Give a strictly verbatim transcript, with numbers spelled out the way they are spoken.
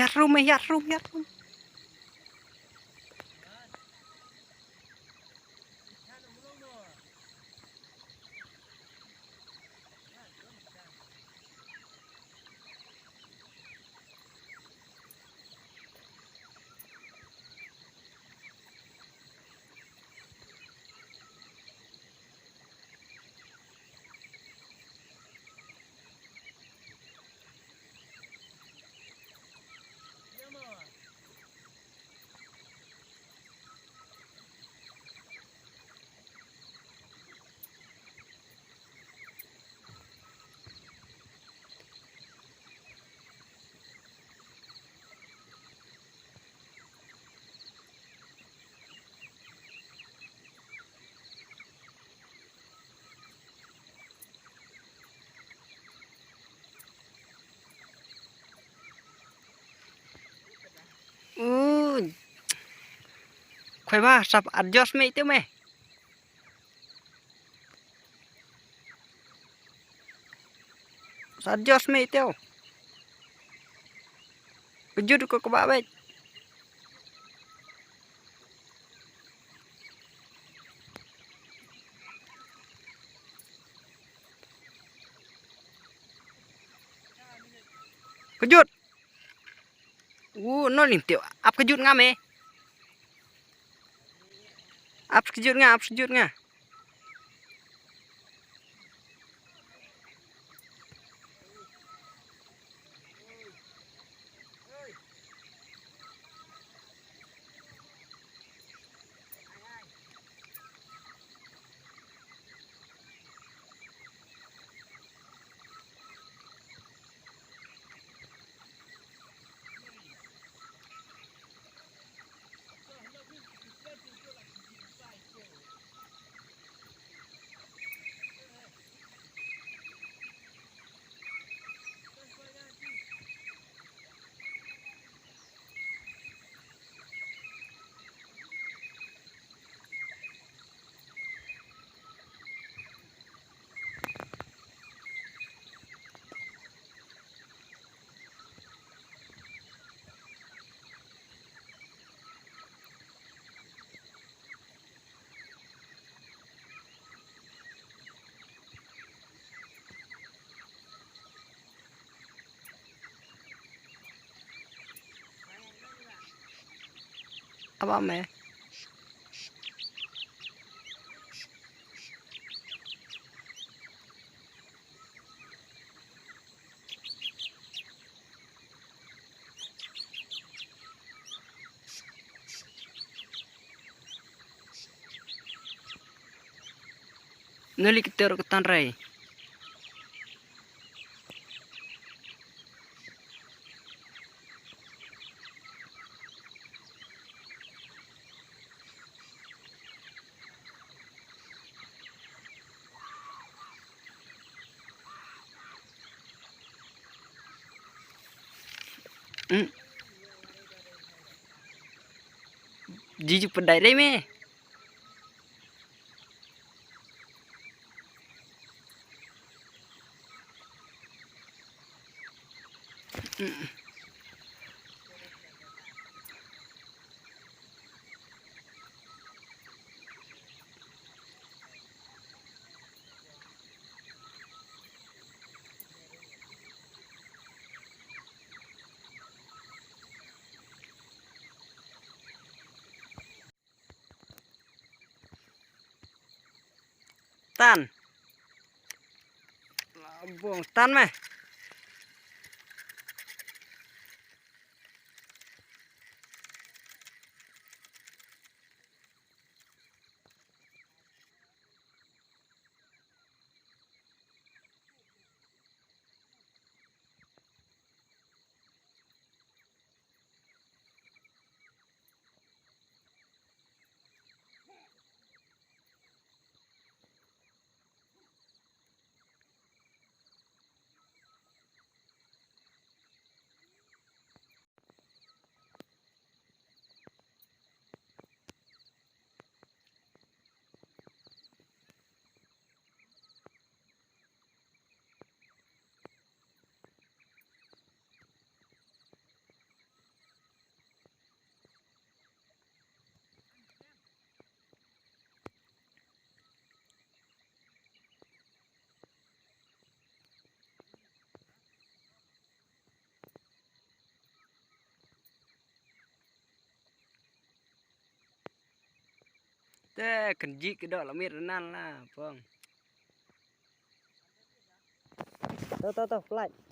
Ïaid rum, eh, ïaid rum, ïaid rum. U. Khoi ba, sap adjust me itu me. Sa adjust me itu. Kejut ko kebak bek. Kejut. U, no ling tio. Ap kejut nga me. Ap kejut nga, ap kejut nga. Aba me. Nuli keter ke tanrai. Hmm. Jiju pedai dai me. Tan. Bong tan me. Eh, kan jik ki dok la mir nan la pong. To to to, flight.